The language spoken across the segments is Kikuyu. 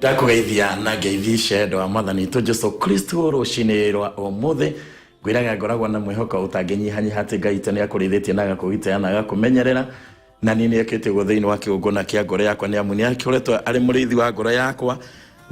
Ndakũgeithia na ngeithi cia wendo wa Mwathani witũ Jesu Kristo rũcinĩ rwa ũmũthĩ. Ngwĩraga ngoragwo na mwĩhoko ũtangĩnyihanyiha atĩ Ngai witũ nĩ akũrĩithĩtie na agakũgitĩra na agakũmenyerera. Na niĩ nĩ ekĩte ũguo thĩinĩ wa kĩgongona kĩa ngoro yakwa, nĩ amu nĩ akoretwo arĩ mũrĩithi wa ngoro yakwa.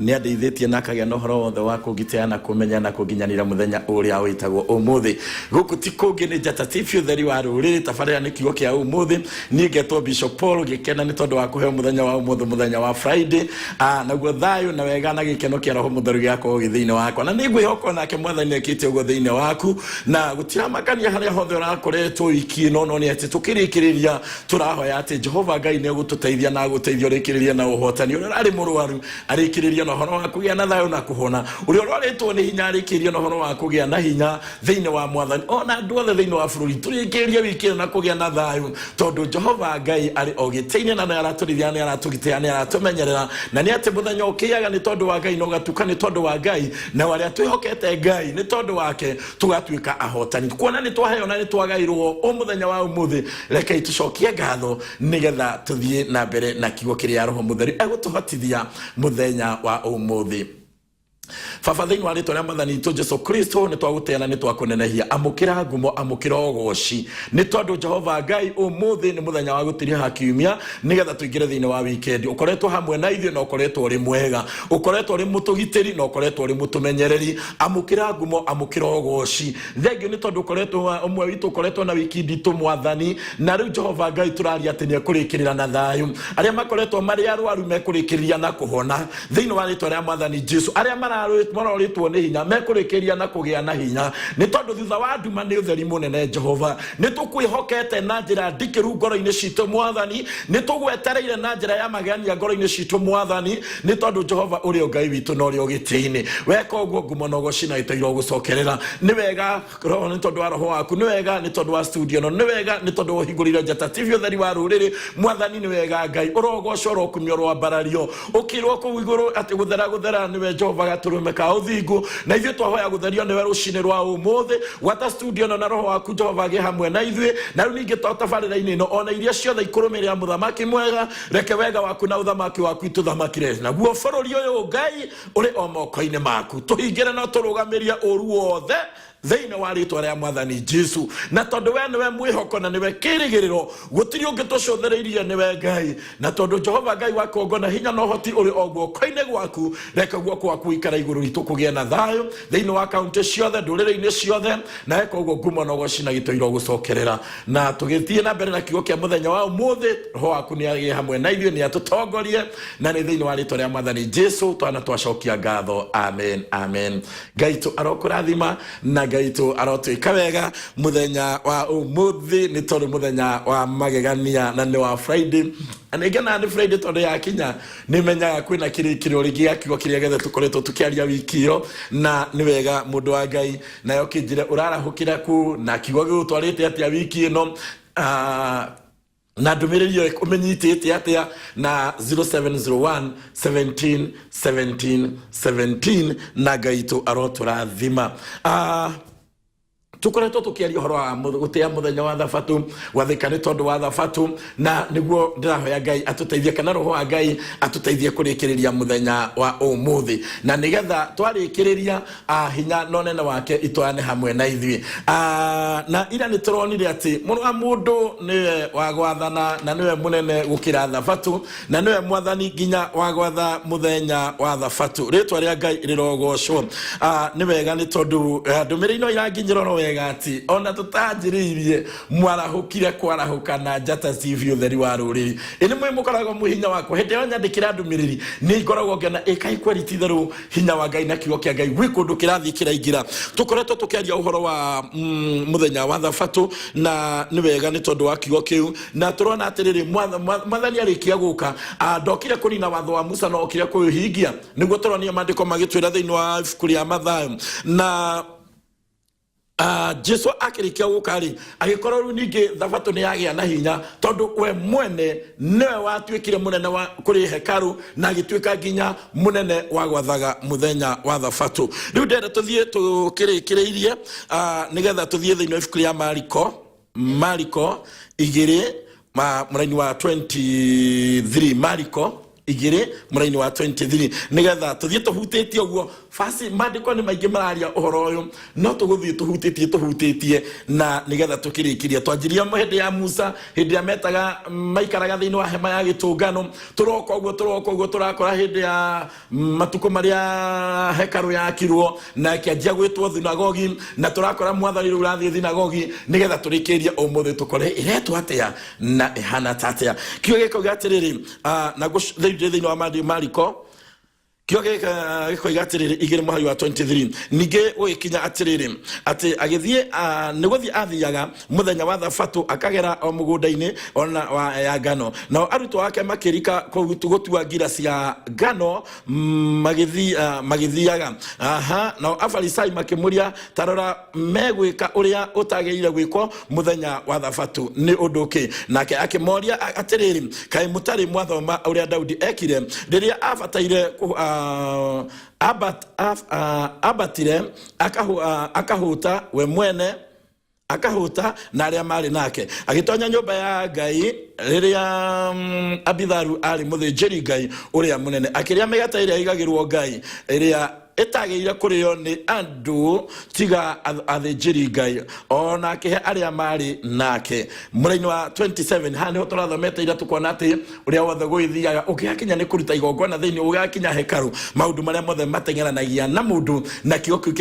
Nĩ andeithĩtie na akagĩa na ũhoro wothe wa kũngitĩra na kũmenya na kũnginyanĩra mũthenya ũrĩa wĩtagwo ũmũthĩ. Gũkũ ti kũngĩ nĩ Njata TV, ũtheri wa rũrĩrĩ. Tabarĩra nĩ kiugo kĩa ũmũthĩ. Niĩ ngetwo Bishop Paul Gĩkena nĩ tondũ wa kũheo mũthenya wa ũmũthĩ, mũthenya wa Friday. Naguo thayũ na wega na gĩkeno kĩa Roho Mũtheru gĩgakorwo gĩ thĩinĩ wakwa. Na nĩ ngwĩhoka onake Mwathani nĩ ekĩte ũguo thĩinĩ waku. Na gũtiramakania harĩa hothe ũrakoretwo wiki ĩno, no nĩ atĩ tũkĩrĩkĩrĩria tũrahoya atĩ Jehova Ngai nĩ egũtũteithia na agũteithia ũrĩkĩrĩrie na ũhotani. Ũrĩa ũrarĩ mũrwaru arĩkĩrĩrie na ũhoro wa kũgĩa na thayũ na kũhona. Ũrĩa ũrwarĩtwo nĩ hinya arĩkĩrĩrie na ũhoro wa kũgĩa na hinya thĩinĩ wa Mwathani. Ona andũ othe thĩinĩ wa bũrũri tũrĩkĩrĩrie wiki ĩno na kũgĩa na thayũ, tondũ Jehova Ngai arĩ o gĩtĩ-inĩ na nĩ aratũrĩithia, nĩ aratũgitĩra, nĩ aratũmenyerera. Na nĩ atĩ mũthenya ũkĩaga nĩ tondũ wa Ngai na ũgatuka nĩ tondũ wa Ngai, nao arĩa twĩhokete Ngai nĩ tondũ wake tũgatuĩka ahotani. Kuona nĩ twaheo na nĩ twagairwo o mũthenya wa ũmũthĩ, rekei tũcokie ngatho nĩgetha tũthiĩ na mbere na kiugo kĩrĩa Roho Mũtheru egũtũhotithia mũthenya wa ũmũthĩ. Baba, thĩinĩ wa rĩtwa rĩa Mwathani witũ Jesu Kristo, nĩ twagũtĩa na nĩ twakũnenehia. Amũkĩra ngumo, amũkĩra ũgoci, nĩ tondũ Jehova Ngai, ũmũthĩ nĩ mũthenya wa gũtiriha kiumia nĩgetha tũingĩre thĩinĩ wa weekend. Ũkoretwo hamwe na ithuĩ na ũkoretwo ũrĩ mwega, ũkoretwo ũrĩ mũtũgitĩri na ũkoretwo ũrĩ mũtũmenyereri. Amũkĩra ngumo, amũkĩra ũgoci. Thengiũ nĩ tondũ ũkoretwo ũmwe witũ ũkoretwo na wiki nditũ, Mwathani, na rĩu Jehova Ngai tũraria atĩ nĩ ekũrĩkĩrĩra na thayũ. Arĩa makoretwo marĩ arwaru mekũrĩkĩrĩria na kũhona thĩinĩ wa rĩtwa rĩa Mwathani Jesu. Arĩa marorĩtwo nĩ hinya mekũrĩkĩrĩria na kũgĩa na hinya, nĩ tondũ thutha wa nduma nĩ ũtheri mũnene. Jehova, nĩ tũkwĩhokete na njĩra ndikĩru ngoro-inĩ citũ, Mwathani. Nĩ tũgwetereire na njĩra ya magegania ngoro-inĩ citũ, Mwathani, nĩ tondũ Jehova ũrĩ o Ngai witũ na ũrĩ o gĩtĩ-inĩ. Weka ũguo, ngumo na ũgoci na gĩtĩo irogũcokerera. Nĩ wega Roho nĩ tondũ wa roho waku, nĩ wega nĩ tondũ wa studio ĩno, nĩ wega nĩ tondũ ũhingũrĩire Njata TV, ũtheri wa rũrĩrĩ. Mwathani, nĩ wega Ngai, ũrogocwo, ũrokumio, ũroambarario. Ũkĩrwo kũu igũrũ atĩ gũthera gũthera nĩwe Jehova gatũrũme ka ũthingu, na ithuĩ twahoya gũtherio nĩwe rũcinĩ rwa ũmũthĩ. Gwata studio ĩno na roho waku Jehova agĩe hamwe na ithuĩ. Na rĩu ningĩ to tabarĩra-inĩ ĩno, ona iria ciothe ikũrũmĩrĩra, mũthamaki mwega, reke wega waku na ũthamaki waku itũthamakire. Naguo bũrũri ũyũ Ngai ũrĩ o moko-inĩ maku, tũhingĩre na tũrũgamĩrie ũru wothe thĩinĩ wa rĩtwa rĩa Mwathani Jesu. Na tondũ we nĩwe mwĩhoko na nĩwe kĩrĩgĩrĩro, gũtirĩ ũngĩ tũcũthĩrĩirie, nĩwe Ngai. Na tondũ Jehova Ngai wa kũngona, hinya na ũhoti ũrĩ o guoko-inĩ gwaku, reke guoko gwaku gũikare igũrũ ritũ kũgĩe na thayũ thĩinĩ wa kaunti ciothe, ndũrĩrĩ-inĩ ciothe. Na eka ũguo, ngumo na ũgoci na gĩtĩo irogũcokerera. Na tũgĩthiĩ na mbere na kiugo kĩa mũthenya wa ũmũthĩ, roho waku nĩ agĩe hamwe na ithuĩ, nĩ atũtongorie, na nĩ thĩinĩ wa rĩtwa rĩa Mwathani Jesu twana twacokia ngatho. Amen, amen. Ngai tũ arokũrathima na Ngai tũ arotwĩka wega mũthenya wa ũmũthĩ, nĩ tondũ mũthenya wa magegania na nĩ wa Friday. Na nĩ ngenaga nĩ Friday tondũ yakinya nĩ menyaga kwĩna kĩrĩkĩrĩro rĩngĩ gĩa kiugo kĩrĩa gĩothe tũkoretwo tũkĩaria wiki ĩyo. Na nĩ wega mũndũ wa Ngai, nayo kĩnjĩre ũrarahũkĩra kũ na kiugo gĩgũtwarĩte atĩa wiki ĩno, na ndũmĩrĩri ĩyo ũmĩnyitĩte atĩa, na 0701 17 17 17. Na Ngai tũ arotũrathima. Tũkoretwo tũkĩaria ũhoro wa gũtĩa mũthenya wa thabatũ, gwathĩka nĩ tondũ wa thabatũ, na nĩguo ndĩrahoya Ngai atũteithie, kana roho wa Ngai atũteithie kũrĩkĩrĩria mũthenya wa ũmũthĩ, na nĩgetha twarĩkĩrĩria, hinya na ũnene wake itwarane hamwe na ithuĩ. Na ira nĩ tũronire atĩ mũrũ wa mũndũ nĩwe wa gwathana na nĩwe mũnene gũkĩra thabatũ, na nĩwe mwathani nginya wa gwatha mũthenya wa thabatũ. Rĩtwa rĩa Ngai rĩrogocwo. Nĩ wega nĩ tondũ ndũmĩrĩri no iranginyĩra oro wega atĩ ona tũtanjĩrĩirie mwarahũkire kwarahũka na Njata TV, ũtheri wa rũrĩrĩ. Ĩ nĩ mwĩ mũkoragwo mwĩ hinya wakwa. Hĩndĩ ĩyo nyandĩkĩra ndũmĩrĩri nĩ ngoragwo ngĩona ĩkai kweri ti itherũ hinya wa Ngai na kiugo kĩa Ngai gwĩ kũndũ kĩrathiĩ kĩraingĩra. Tũkoretwo tũkĩaria ũhoro wa mũthenya wa thabatũ, na nĩ wega nĩ tondũ wa kiugo kĩu, na tũrona atĩrĩrĩ, Mwathani arĩkia gũka, ndokire kũnina watho wa Musa no okire kũũhingia. Nĩguo tũronia maandĩko magĩtwĩra thĩinĩ wa ibuku rĩa Mathayo. Na Jesu akĩrĩkia gũka rĩ, agĩkorwo rĩu ningĩ thabatũ nĩ yagĩa na hinya, tondũ we mwene nĩwe watuĩkire mũnene wa kũrĩ hekarũ na agĩtuĩka nginya mũnene wa gwathaga mũthenya wa thabatũ. Rĩu ndĩrenda tũthiĩ tũkĩrĩkĩrĩirie, nĩgetha tũthiĩ thĩinĩ wa ibuku rĩa Mariko, Mariko 2 mũraini wa 23. Mariko. Igĩrĩ mũraini wa 23, nĩgetha tũthiĩ tũhutĩtie ũguo. Basi maandĩko nĩ maingĩ mararia ũhoro ũyũ, no tũgũthiĩ tũhutĩtie tũhutĩtie na nĩgetha tũkĩrĩkĩria. Twanjirie hĩndĩ ya Musa, hĩndĩ ya metaga maikaraga thĩinĩ wa hema ya gĩtũngano. Tũroka ũguo, tũroka ũguo, tũrakora hĩndĩ ya matukũ marĩa hekarũ yakirwo na ĩkĩanjia gwĩtwo thunagogi, na tũrakora Mwathani rĩu ũrathiĩ thinagogi, nĩgetha tũrĩkĩrie ũmũthĩ tũkore ĩretwo atĩa na ĩhana ta atĩa. Kiugo gĩkauga atĩrĩrĩ, na thĩinĩ wa Mariko, kĩo gĩkoiga atĩrĩrĩ, 2 mũhari wa 23: "Ningĩ gũgĩkinya atĩrĩrĩ, atĩ agĩthiĩ, nĩ gũthiĩ athiaga mũthenya wa thabatũ, akagera o mũgũnda-inĩ ona wa ya ngano, nao arutwo ake makĩrika gũtua ngira cia ngano magĩthiaga. Aha, nao Afarisai makĩmũria, 'Ta rora, megwĩka ũrĩa ũtagĩrĩire gwĩkwo mũthenya wa thabatũ nĩ ũndũ kĩ?' Nake akĩmoria atĩrĩrĩ, 'Kaĩ mũtarĩ mwathoma ũrĩa Daudi ekire rĩrĩa abataire ambatire akahũta we mwene, akahũta na arĩa marĩ nake, agĩtonya nyũmba ya Ngai rĩrĩa Abitharu arĩ mũthĩnjĩri Ngai ũrĩa mũnene, akĩrĩa mĩgate ĩrĩa ĩigagĩrwo Ngai, ĩrĩa ĩtagĩrĩire kũrĩo nĩ andũ tiga athĩnjĩri Ngai, ona akĩhe arĩa marĩ nake?" Mũraini wa 27, haha nĩho tũrathomete ira, tũkona atĩ ũrĩa wothe gũgĩthiaga ũgĩgakinya nĩ kũruta igongona thĩinĩ, ũgĩgakinya hekarũ, maũndũ marĩa mothe mateng'eranagia na mũndũ na kiugo kĩu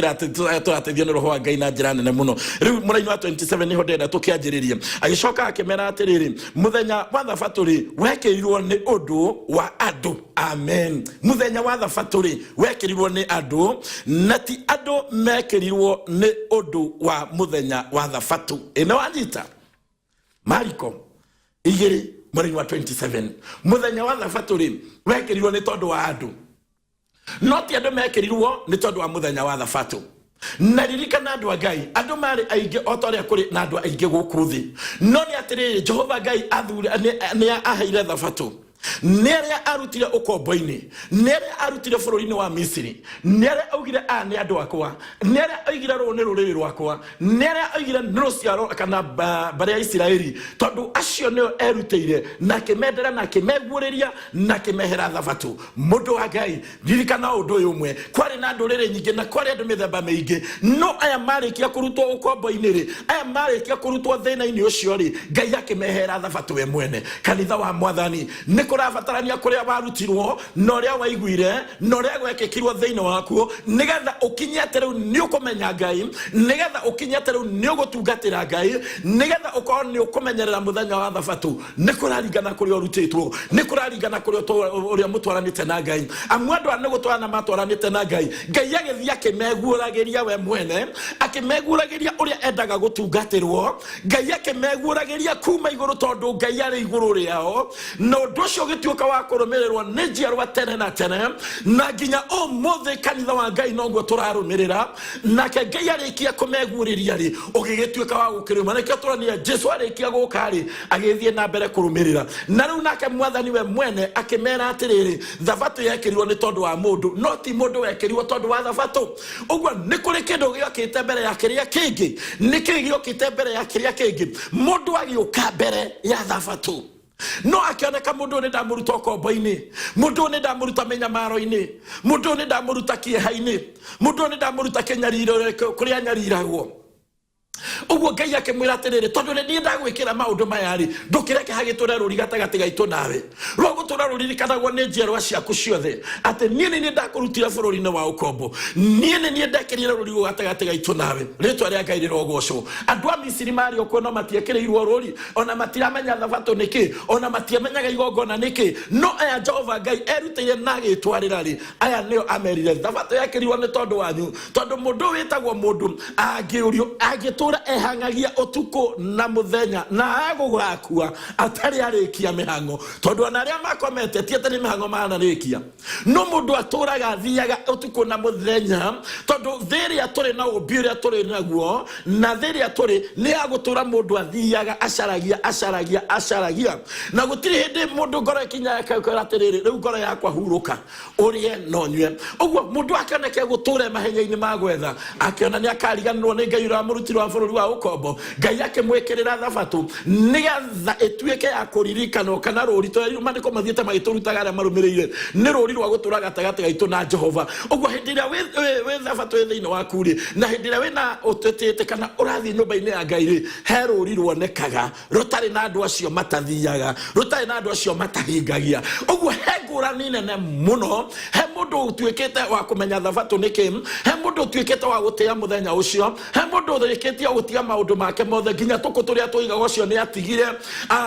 tũrateithio nĩ Roho wa Ngai na njĩra nene mũno. Rĩu mũraini wa 27 nĩho ndĩrenda tũkĩanjĩrĩrie. Agĩcoka akĩmera atĩrĩrĩ, "Mũthenya wa thabatũ rĩ, wekĩrirwo nĩ ũndũ wa andũ." Amen. Mũthenya wa thabatũ rĩ, wekĩrirwo nĩ andũ, na ti andũ mekĩrirwo nĩ ũndũ wa mũthenya wa thabatũ. Ĩno wanyita, Mariko 2 mũraini wa 27: mũthenya wa thabatũ rĩ, wekĩrirwo nĩ tondũ wa andũ, no ti andũ mekĩrirwo nĩ tondũ wa mũthenya wa thabatũ. Na ririkana, andũ a Ngai, andũ marĩ aingĩ o ta ũrĩa kũrĩ na andũ aingĩ gũkũ thĩ, no nĩ atĩrĩrĩ, Jehova Ngai athure nĩ aheire thabatũ nĩ arĩa arutire ũkombo-inĩ, nĩ arĩa arutire bũrũri-inĩ wa Misiri, nĩ arĩa augire, 'Aya nĩ andũ akwa,' nĩ arĩa oigire, 'Rũũ nĩ rũrĩrĩ rwakwa,' nĩ arĩa oigire nĩ rũciaro kana mbarĩ ya Isiraeli, tondũ acio nĩo erutĩire na akĩmendera na akĩmeguũrĩria na akĩmehera thabatũ. Mũndũ wa Ngai, ririkana ũndũ ũyũ ũmwe: kwarĩ na ndũrĩrĩ nyingĩ na kwarĩ andũ mĩthemba mĩingĩ, no aya marĩkia kũrutwo ũkombo-inĩ rĩ, aya marĩkia kũrutwo thĩna-inĩ ũcio rĩ, Ngai akĩmehera thabatũ we mwene. Kanitha wa Mwathani, nĩ kũrabatarania kũrĩa warutirwo na ũrĩa waiguire na ũrĩa gwekĩkirwo thĩinĩ waku, nĩgetha ũkinye atĩ rĩu nĩ ũkũmenya Ngai, nĩgetha ũkinye atĩ rĩu nĩ ũgũtungatĩra Ngai, nĩgetha ũkorwo nĩ ũkũmenyerera mũthenya wa thabatũ. Nĩ kũraringana kũrĩa ũrutĩtwo, nĩ kũraringana kũrĩa ũrĩa mũtwaranĩte na Ngai. Amu andũ aya nĩ gũtwarana matwaranĩte na Ngai. Ngai agĩthiĩ akĩmeguũragĩria we mwene, akĩmeguũragĩria ũrĩa endaga gũtungatĩrwo. Ngai akĩmeguũragĩria kuma igũrũ, tondũ Ngai arĩ igũrũ rĩao, na ũndũ ũcio ũgĩtuĩka wa kũrũmĩrĩrwo nĩ njiarwa tene na tene, na nginya ũmũthĩ, kanitha wa Ngai, noguo tũrarũmĩrĩra. Nake Ngai arĩkia kũmeguũrĩria rĩ, ũgĩgĩtuĩka wa gũkĩrũma. Nĩkĩo tũronire Jesu arĩkia gũka rĩ, agĩthiĩ na mbere kũrũmĩrĩra. Na rĩu nake Mwathani we mwene akĩmera atĩrĩrĩ, thabatũ yekĩrirwo nĩ tondũ wa mũndũ, no ti mũndũ wekĩrirwo tondũ wa thabatũ. Ũguo nĩ kũrĩ kĩndũ gĩokĩte mbere ya kĩrĩa kĩngĩ. Nĩ kĩĩ gĩokĩte mbere ya kĩrĩa kĩngĩ? Mũndũ agĩũka mbere ya thabatũ, no akĩoneka mũndũ ũyũ nĩ ndamũruta ũkombo-inĩ, mũndũ ũyũ nĩ ndamũruta mĩnyamaro-inĩ, mũndũ ũyũ nĩ ndamũruta kĩeha-inĩ, mũndũ ũyũ nĩ ndamũruta kĩnyariro kũrĩa anyariragwo. Ũguo Ngai akĩmwĩra atĩrĩrĩ, tondũ nĩ niĩ ndagwĩkĩra maũndũ maya rĩ, ndũkĩreke hagĩtũre rũri gatagatĩ gaitũ nawe, rwa gũtũra rũririkanagwo nĩ njiarwa ciaku ciothe, atĩ niĩ nĩ niĩ ndakũrutire bũrũri-inĩ wa ũkombo, niĩ nĩ niĩ ndekĩrire rũrigo gatagatĩ gaitũ nawe. Rĩtwa rĩa Ngai rĩrogocwo. Andũ a Misiri marĩ o kuo, no matiekĩrĩirwo rũri, ona matiramenya thabatũ nĩkĩ, ona matiamenyaga igongona nĩkĩ. No aya Jehova Ngai erutĩire na agĩtwarĩra rĩ, aya nĩo amerire, "Thabatũ yekĩrirwo nĩ tondũ wanyu," tondũ mũndũ ũyũ wĩtagwo mũndũ angĩũrio angĩtũra ehang'agia ũtukũ na mũthenya na agũgakua atarĩ arĩkia mĩhang'o, tondũ ona arĩa makomete ti atĩ nĩ mĩhang'o manarĩkia, no mũndũ atũraga athiaga ũtukũ na mũthenya, tondũ thĩ ĩrĩa tũrĩ na ũmbi ũrĩa tũrĩ naguo na thĩ ĩrĩa tũrĩ nĩ ya gũtũra mũndũ athiaga acaragia, acaragia, acaragia, na gũtirĩ hĩndĩ mũndũ ngoro ĩkinyaga ĩkakwĩra atĩrĩrĩ, "Rĩu ngoro yakwa hurũka, ũrĩe na ũnyue." Ũguo mũndũ akĩoneke gũtũra mahenya-inĩ ma gwetha, akĩona nĩ akariganĩrwo nĩ Ngai ũrĩa wamũrutire wa bũrũri wa wa ũkombo, Ngai akĩmwĩkĩrĩra thabatũ nĩgetha ĩtuĩke ya kũririkanwo kana rũri. Tondũ maandĩko mathiĩte magĩtũrutaga arĩa marũmĩrĩire nĩ rũri rwa gũtũra gatagatĩ gaitũ na Jehova. Ũguo hĩndĩ ĩrĩa wĩ thabatũ ĩ thĩinĩ waku rĩ, na hĩndĩ ĩrĩa wĩna ũtĩtĩte kana ũrathiĩ nyũmba-inĩ ya Ngai rĩ, he rũri ruonekaga rũtarĩ na andũ acio matathiaga, rũtarĩ na andũ acio matahingagia. Ũguo he ngũrani nene mũno. He mũndũ ũtuĩkĩte wa kũmenya thabatũ nĩ kĩ, he mũndũ ũtuĩkĩte wa gũtĩa mũthenya ũcio, he mũndũ ũrĩkĩtie gũtiga maũndũ make mothe, nginya tũkũ tũrĩa tũigaga ũcio nĩ atigire,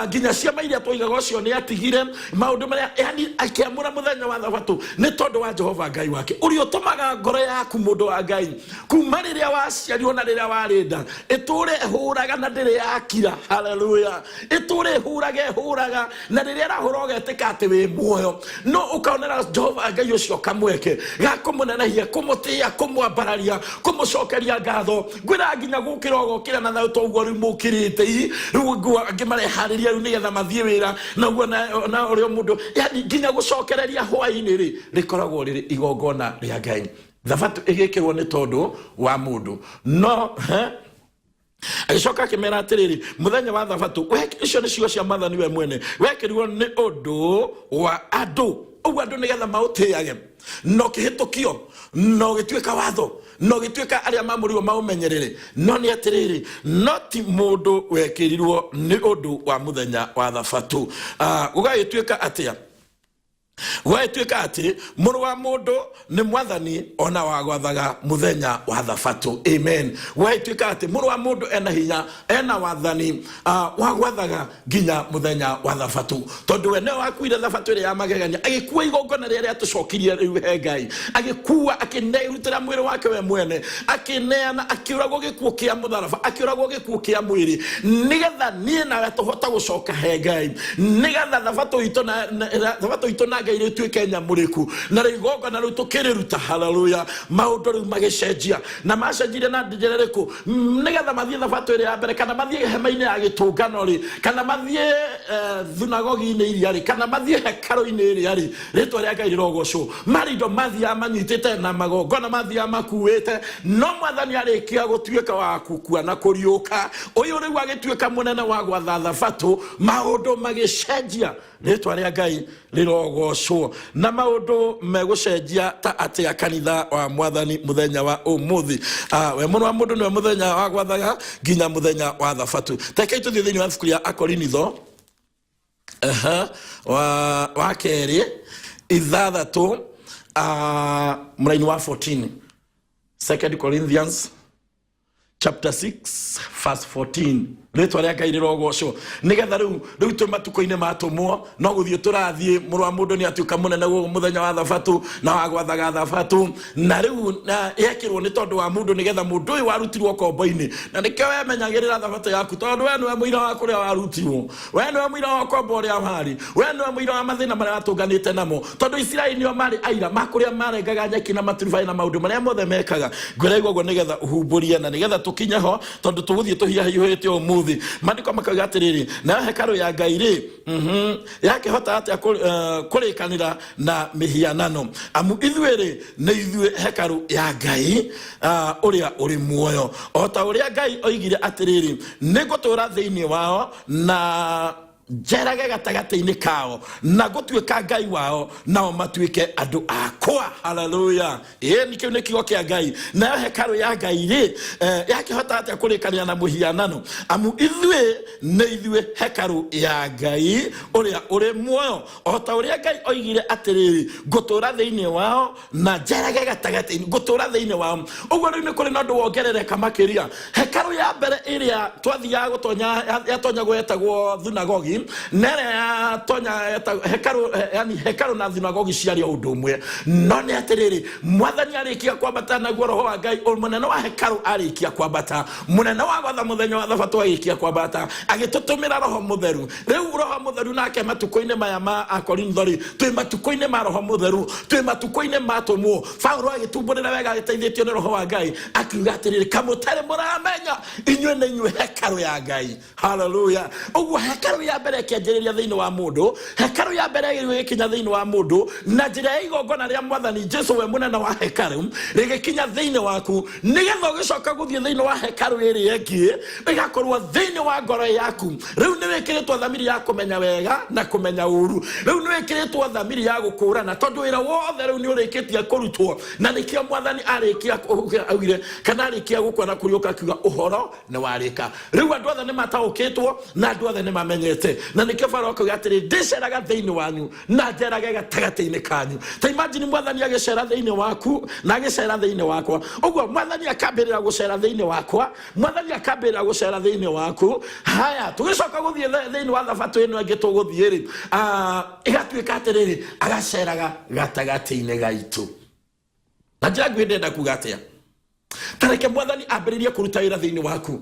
nginya ciama iria tũigaga ũcio nĩ atigire, maũndũ marĩa, yani akĩamũra mũthenya wa thabatũ nĩ tondũ wa Jehova Ngai wake, ũrĩa ũtũmaga ngoro yaku, mũndũ wa Ngai, kuma rĩrĩa waciarirwo na rĩrĩa warĩ nda, ĩtũre ĩhũraga na ndĩrĩ yakira. Haleluya! Ĩtũre ĩhũraga ĩhũraga, na rĩrĩa ĩrahũra ũgetĩka atĩ wĩ muoyo, no ũkaonera Jehova Ngai ũcio kamweke ga kũmũnenehia, kũmũtĩĩa, kũmwambararia, kũmũcokeria ngatho. Ngwĩra nginya gũkĩra ũgokĩra na thayũ toguo rĩu mũkĩrĩte ii rĩu nguo angĩ mareharĩria rĩu nĩgetha mathiĩ wĩra naguo na ũrĩa mũndũ, yani nginya gũcokereria hwaĩ-inĩ rĩ, rĩkoragwo rĩrĩ igongona rĩa Ngai. Thabatũ ĩgĩkĩrwo nĩ tondũ wa mũndũ no he agĩcoka akĩmera atĩrĩrĩ, mũthenya wa thabatũ, icio nĩ ciugo cia Mwathani we mwene, wekĩrirwo nĩ ũndũ wa andũ. Ũguo andũ nĩgetha maũtĩage, na ũkĩhĩtũkio na ũgĩtuĩka watho na ũgĩtuĩka arĩa mamũrirwo maũmenyerere. No nĩ atĩrĩrĩ, no ti mũndũ wekĩrirwo nĩ ũndũ wa mũthenya wa thabatũ. Gũgagĩtuĩka atĩa? Gwagĩtuĩka atĩ mũrũ wa mũndũ nĩ mwathani ona wa gwathaga mũthenya wa thabatũ. Amen. Gwagĩtuĩka atĩ mũrũ wa mũndũ ena hinya, ena wathani wa gwathaga nginya mũthenya wa thabatũ, tondũ we nĩwe wakuire thabatũ ĩrĩa ya magegania, agĩkua igongona rĩrĩa rĩatũcokirie rĩu he Ngai, agĩkua, akĩnerutĩra mwĩrĩ wake we mwene, akĩneana, akĩũragwo gĩkuũ kĩa mũtharaba, akĩũragwo gĩkuũ kĩa mwĩrĩ, nĩgetha niĩ nawe tũhote gũcoka he Ngai, nĩgetha thabatũ itũ na thabatũ itũ na Ngai rĩtuĩke nyamũrĩku, na rĩu igongona rĩu tũkĩrĩruta. Haleluya! Maũndũ rĩu magĩcenjia, na macenjirie na njĩra ĩrĩkũ? Nĩgetha mathiĩ thabatũ ĩrĩa ya mbere, kana mathiĩ hema-inĩ ya gĩtũngano rĩ, kana mathiĩ thunagogi-inĩ iria rĩ, kana mathiĩ hekarũ-inĩ ĩrĩa rĩ, rĩtwa rĩa Ngai rĩrogocwo, marĩ indo mathiaga manyitĩte na magongona mathiaga makuĩte. No Mwathani arĩkia gũtuĩka wa gũkua na kũriũka, ũyũ rĩu agĩtuĩka mũnene wa gwatha thabatũ, maũndũ magĩcenjia. Rĩtwa rĩa Ngai rĩrogocwo. Na maũndũ megũcenjia ta atĩa, kanitha wa Mwathani, mũthenya wa ũmũthĩ? We mũrũ wa mũndũ nĩwe mũthenya wa gwathaga nginya mũthenya wa thabatũ. Rekei tũthiĩ thĩinĩ wa ibuku rĩa Akorinitho aha, wa kerĩ 6, mũraini wa 14. Second Corinthians chapter 6 verse 14. Rĩtwa rĩa Ngai rĩrogocwo. Nĩgetha rĩu twĩ matukũ-inĩ matũmwo, no gũthiĩ tũrathiĩ. Mũrũ wa mũndũ nĩ atuĩka mũnene gũkũ mũthenya wa thabatũ na wa gwathaga thabatũ, na rĩu na yekĩrwo nĩ tondũ wa mũndũ, nĩgetha mũndũ ũyũ warutirwo kombo-inĩ, na nĩkĩo wemenyagĩrĩra thabatũ yaku, tondũ we nĩwe mũira wa kũrĩa warutirwo, we nĩwe mũira wa ũkombo ũrĩa warĩ, we nĩwe mũira wa mathĩna marĩa watũnganĩte namo, tondũ Isiraeli nĩo marĩ aira ma kũrĩa marengaga nyeki na maturubarĩ na maũndũ marĩa mothe mekaga. Ngwĩra igua ũguo nĩgetha ũhumbũrie na nĩgetha tũkinye ho, tondũ tũgũthiĩ tũhiahiũhĩte ũmũthĩ. Maandĩko makauga atĩrĩrĩ, nayo hekarũ ya Ngai rĩ, yakĩhota atĩa kũrĩkanĩra na mĩhianano? Amu ithuĩ rĩ, nĩ ithuĩ hekarũ ya Ngai ũrĩa ũrĩ muoyo, o ta ũrĩa Ngai oigire atĩrĩrĩ, nĩ ngũtũũra thĩinĩ wao na njerage gatagatĩ-inĩ kao, na ngũtuĩka Ngai wao, nao matuĩke andũ akwa. Haleluya! Ĩĩ, kĩu nĩ kiugo kĩa Ngai. Nayo hekarũ ya Ngai rĩ, yakĩhota atĩa kũrĩkanĩra na mũhianano? Amu ithuĩ nĩ ithuĩ hekarũ ya Ngai ũrĩa ũrĩ muoyo, o ta ũrĩa Ngai oigire atĩrĩrĩ, ngũtũũra thĩinĩ wao na njerage gatagatĩ-inĩ, ngũtũũra thĩinĩ wao. Ũguo rĩu nĩ kũrĩ na ũndũ wongerereka makĩria. Hekarũ ya mbere ĩrĩa twathiaga gũtonya yatonyagwo yetagwo thunagogi, na ĩrĩa yatonya hekarũ, yani hekarũ na thunagogi ciarĩ o ũndũ ũmwe. No nĩ atĩrĩrĩ, Mwathani arĩkia kwambata, naguo roho wa Ngai mũnene wa hekarũ arĩkia kwambata, mũnene wa gwatha mũthenya wa thabatũ arĩkia kwambata, agĩtũtũmĩra Roho Mũtheru. Rĩu Roho Mũtheru nake matukũ-inĩ maya ma Akorintho rĩ, twĩ matukũ-inĩ ma Roho Mũtheru, twĩ matukũ-inĩ ma atũmwo. Paulo agĩtumbũrĩra wega agĩteithĩtio nĩ Roho wa Ngai, akiuga atĩrĩrĩ, kamũtarĩ mũramenya inyuĩ nĩ inyuĩ hekarũ ya Ngai. Haleluya! Ũguo hekarũ ya mbere Mbere ĩkĩanjĩrĩria thĩinĩ wa mũndũ, hekarũ ya mbere yagĩrĩirwo ĩgĩkinya thĩinĩ wa mũndũ na njĩra ya igongona rĩa Mwathani Jesu, we mũnene wa hekarũ, rĩgĩkinya thĩinĩ waku, nĩgetha ũgĩcoka gũthiĩ thĩinĩ wa hekarũ ĩrĩa ĩngĩ ĩgakorwo thĩinĩ wa ngoro yaku. Rĩu nĩ wĩkĩrĩtwo thamiri ya kũmenya wega na kũmenya ũru. Rĩu nĩ wĩkĩrĩtwo thamiri ya gũkũrana, tondũ wĩra wothe rĩu nĩ ũrĩkĩtie kũrutwo. Na nĩkĩo Mwathani arĩkia augire, kana arĩkia gũkua na kũriũka, akiuga ũhoro nĩ warĩka. Rĩu andũ othe nĩ mataũkĩtwo na andũ othe nĩ mamenyete. Na nĩkĩo Farao akauga atĩrĩ, ndĩceraga thĩinĩ wanyu na njerage gatagatĩ-inĩ kanyu. Ta imagine Mwathani agĩcera thĩinĩ waku na agĩcera thĩinĩ wakwa. Ũguo Mwathani akambĩrĩra gũcera thĩinĩ wakwa, Mwathani akambĩrĩra gũcera thĩinĩ waku. Haya, tũgĩcoka gũthiĩ thĩinĩ wa thabatũ ĩno ĩngĩ tũgũthiĩ rĩ, ĩgatuĩka atĩrĩrĩ, agaceraga gatagatĩ-inĩ gaitũ. Na njĩra nguhĩ ndĩrenda kuga atĩa? Ta reke Mwathani ambĩrĩrie kũruta wĩra thĩinĩ waku,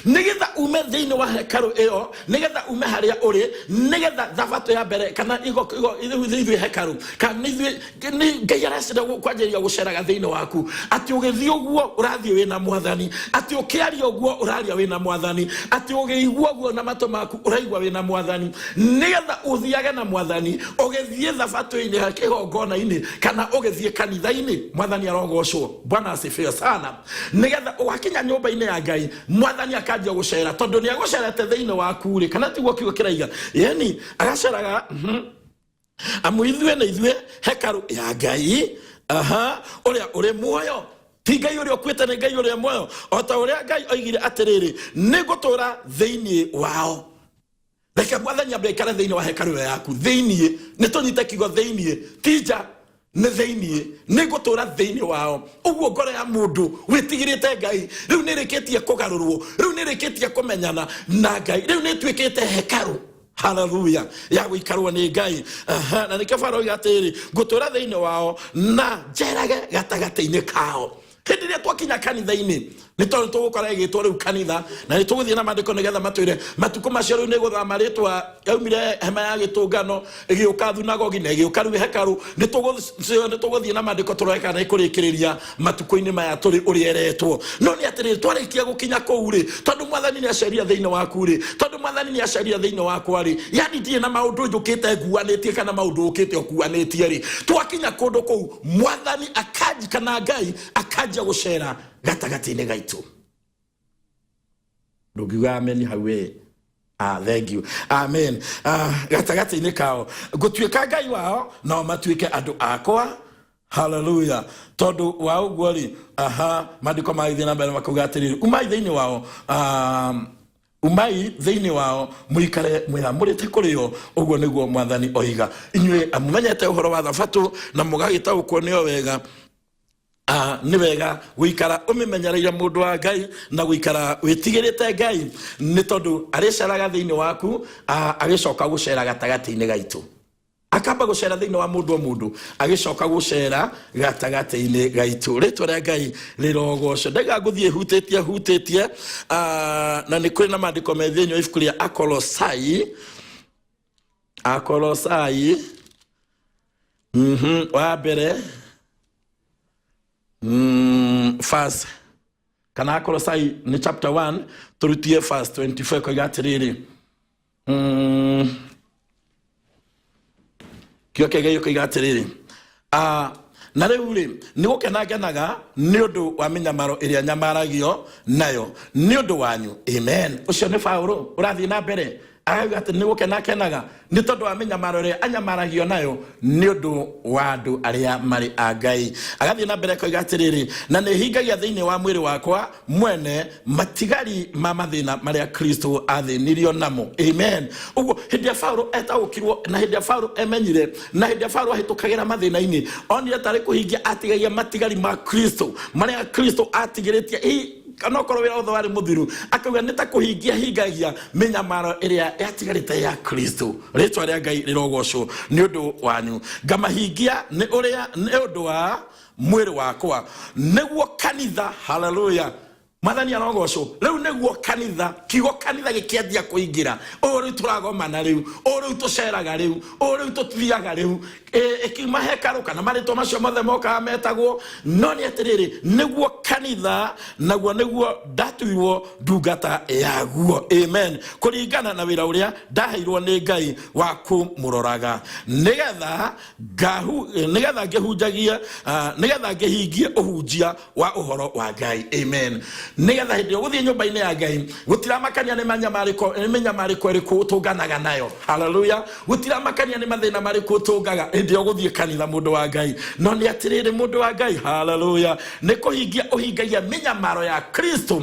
nĩgetha ume thĩinĩ wa hekarũ ĩyo, nĩgetha ume harĩa ũrĩ, nĩgetha thabatũ ya mbere kana ithuĩ hekarũ, kana ithuĩ nĩ Ngai aracenda kwanjĩrĩria gũceraga thĩinĩ waku, atĩ ũgĩthiĩ ũguo ũrathiĩ wĩna Mwathani, atĩ ũkĩaria ũguo ũraria wĩna Mwathani, atĩ ũgĩigua ũguo na matũ maku ũraigua wĩna Mwathani, nĩgetha ũthiage na Mwathani ũgĩthiĩ thabatũ-inĩ, kĩgongona-inĩ, kana ũgĩthiĩ kanitha-inĩ. Mwathani arogocwo. Bwana asifiwe sana. Nĩgetha ũgakinya nyũmba-inĩ ya Ngai, Mwathani akanjia gũcera, tondũ nĩ agũcerete thĩinĩ waku rĩ, kana tiguo kiugo kĩraiga? Yani agaceraga, Amu ithuĩ nĩ ithuĩ hekarũ ya Ngai, aha, ũrĩa ũrĩ muoyo. Ti Ngai ũrĩa ũkuĩte, nĩ Ngai ũrĩa muoyo. O ta ũrĩa Ngai oigire atĩrĩrĩ, nĩ ngũtũũra thĩinĩ wao. Reke Mwathani ambe aikare thĩinĩ wa hekarũ ĩyo yaku thĩinĩ. Nĩ tũnyite kiugo thĩinĩ, ti nja, nĩ thĩinĩ. Nĩ ngũtũũra thĩinĩ wao. Ũguo ngoro ya mũndũ wĩtigĩrĩte Ngai rĩu nĩ ĩrĩkĩtie kũgarũrwo, rĩu nĩ ĩrĩkĩtie kũmenyana na Ngai, rĩu nĩ ĩtuĩkĩte hekarũ, haleluya, ya gũikarwo nĩ Ngai. Aha, na nĩkĩo Farao oiga atĩrĩrĩ, ngũtũũra thĩinĩ wao na njerage gatagatĩ-inĩ kao. Hĩndĩ ĩrĩa twakinya kanitha-inĩ, nĩ tondũ tũgũkora ĩgĩtwo rĩu kanitha, na nĩ tũgũthiĩ na maandĩko nĩgetha matwĩre matukũ macio rĩu nĩ gũthama rĩtwa, yaumire hema ya gĩtũngano ĩgĩũka thunagogi na ĩgĩũka rĩu hekarũ. Nĩ tũgũthiĩ na maandĩko tũrore kana ĩkũrĩkĩrĩria matukũ-inĩ maya tũrĩ ũrĩa ĩretwo. No nĩ atĩrĩrĩ, twarĩkia gũkinya kũu rĩ, tondũ Mwathani nĩ acerire thĩinĩ waku rĩ, tondũ Mwathani nĩ acerire thĩinĩ wakwa rĩ, yani ndirĩ na maũndũ njũkĩte nguanĩtie kana maũndũ ũkĩte ũkuanĩtie rĩ, twakinya kũndũ kũu Mwathani akanji kana Ngai akanjia gũcera gatagatĩ-inĩ gaitũ. Ndũngiuga amen hau ĩ? Ah, thank you. Amen. Ah, gatagatĩ-inĩ kao ngũtuĩka Ngai wao, nao matuĩke andũ akwa. Haleluya. Tondũ wa ũguo rĩ, aha, maandĩko magĩthiĩ na mbere makauga atĩrĩrĩ, umai thĩinĩ wao, umai thĩinĩ wao, mũikare mwĩamũrĩte kũrĩ o, ũguo nĩguo Mwathani oiga. Inyuĩ amumenyete ũhoro wa thabatũ na mũgagĩtaũkwo nĩyo wega, nĩ wega gũikara ũmĩmenyereire, mũndũ wa Ngai, na gũikara wĩtigĩrĩte Ngai, nĩ tondũ arĩceraga thĩinĩ waku, agĩcoka gũcera gatagatĩ-inĩ gaitũ. Akamba gũcera thĩinĩ wa mũndũ o mũndũ, agĩcoka gũcera gatagatĩ-inĩ gaitũ. Rĩtwa rĩa Ngai rĩrogocwo. Ndaiga ngũthiĩ hutĩtie hutĩtie, na nĩ kũrĩ na maandĩko me thĩinĩ wa ibuku rĩa Akolosai. Akolosai, wa mbere, verse, kana Akolosai nĩ chapter 1, tũrutie verse 24, koiga atĩrĩrĩ, kĩo kĩgeio koiga atĩrĩrĩ, na rĩu rĩ, nĩ gũkena ngenaga nĩ ũndũ wa mĩnyamaro ĩrĩa nyamaragio nayo nĩ ũndũ wanyu. Amen. Ũcio nĩ Paulo ũrathiĩ na mbere arauga atĩ nĩ gũkena akenaga nĩ tondũ wa mĩnyamaro ĩrĩa anyamaragio nayo nĩ ũndũ wa andũ arĩa marĩ a Ngai. Agathiĩ na mbere akoiga atĩrĩrĩ, na nĩ hingagia thĩinĩ wa mwĩrĩ wakwa mwene matigari ma mathĩna marĩa Kristo athĩnirio namo. Amen. Ũguo hĩndĩ ya Paulo etaũkirwo, na hĩndĩ ya Paulo emenyire, na hĩndĩ ya Paulo ahĩtũkagĩra mathĩna-inĩ, onire tarĩ kũhingia atigagia matigari ma Kristo marĩa Kristo atigĩrĩtie, kana okorwo wĩra wothe warĩ mũthiru, akauga nĩ ta kũhingia hingagia mĩnyamaro ĩrĩa yatigarĩte ya Kristo. Rĩtwa rĩa Ngai rĩrogocwo nĩ ũndũ wanyu. Ngamahingia nĩ ũrĩa nĩ ũndũ wa mwĩrĩ wakwa, nĩguo kanitha. Haleluya. Mwathani arogocwo. Rĩu nĩguo kanitha, kiugo kanitha gĩkĩanjia kũingĩra. Ũũ rĩu tũragomana rĩu, ũũ rĩu tũceraga rĩu, ũũ rĩu tũthiaga rĩu. Ĩkiuma hekarũ kana marĩtwa macio mothe mokaga metagwo, no nĩ atĩrĩrĩ, nĩguo kanitha, naguo nĩguo ndatuirwo ndungata yaguo. Amen. Kũringana na wĩra ũrĩa ndaheirwo nĩ Ngai wa kũmũroraga, nĩgetha ngahu, nĩgetha ngĩhunjagie, nĩgetha ngĩhingie ũhunjia wa ũhoro wa Ngai. Amen. Nĩgetha hĩndĩ ĩyo gũthiĩ nyũmba-inĩ ya Ngai gũtiramakania nĩ manyamarĩko, nĩ mĩnyamarĩko ĩrĩkũ ũtũnganaga nayo. Haleluya. Gũtiramakania nĩ mathĩna marĩkũ ũtũngaga hĩndĩ ĩyo gũthiĩ kanitha, mũndũ wa Ngai. No nĩ atĩrĩrĩ, mũndũ wa Ngai, haleluya, nĩ kũhingia ũhingagia mĩnyamaro ya Kristo.